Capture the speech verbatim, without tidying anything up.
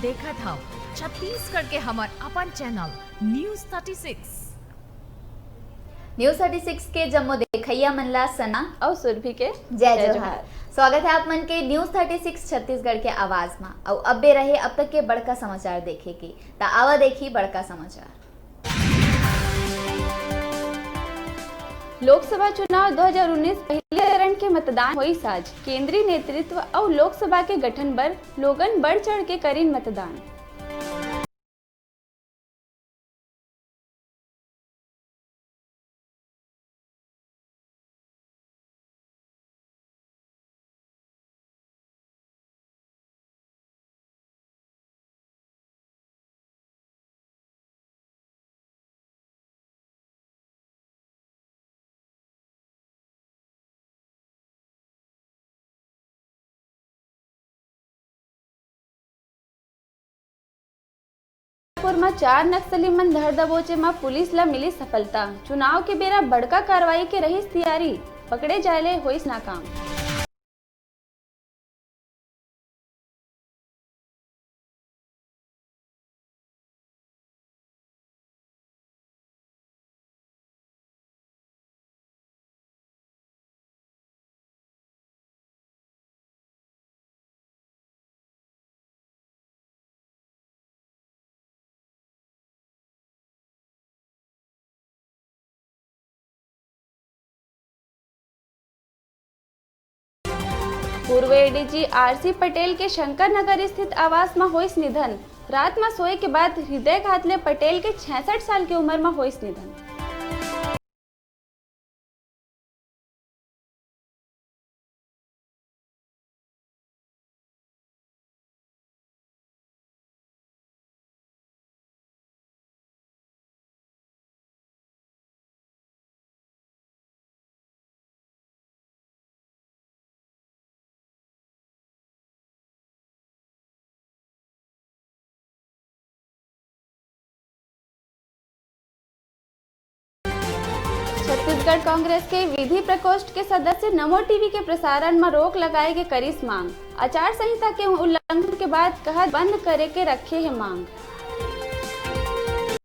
देखत हव छत्तीसगढ़ के हमर अपन channel news thirty six. News thirty six के जम्मो देखइया मन ला सना अउ सुरभि के जय जय जोहार। जोहार। स्वागत है आप मन के न्यूज़ थर्टी सिक्स छत्तीसगढ़ के आवाज मा। अउ अब्बे रहे अब तक के बड़का समाचार देखे के, त आवा देखी बड़का समाचार। लोकसभा चुनाव दो हज़ार उन्नीस पहले चरण के मतदान होइस आज। केंद्रीय नेतृत्व अउ लोकसभा के गठन बर लोगन बढ़ चढ़ के करिन मतदान। रायपुर म चार नक्सली मन धर दबोचे म पुलिस ल मिली सफलता। चुनाव के बेरा बड़का कार्रवाई के रहिस तियारी, पकड़े जाय ले होइस नाकाम। पूर्व एडीजी आरसी पटेल के शंकर नगर स्थित आवास म होइस निधन। रात म सोए के बाद हृदयघात ले पटेल के छियासठ साल के उमर म होइस निधन। छत्तीसगढ़ कांग्रेस के विधि प्रकोष्ठ के सदस्य नमो टीवी के प्रसारण म रोक लगाए के करिस मांग। आचार संहिता के उल्लंघन के बाद कहत बंद करे के रखे हे मांग।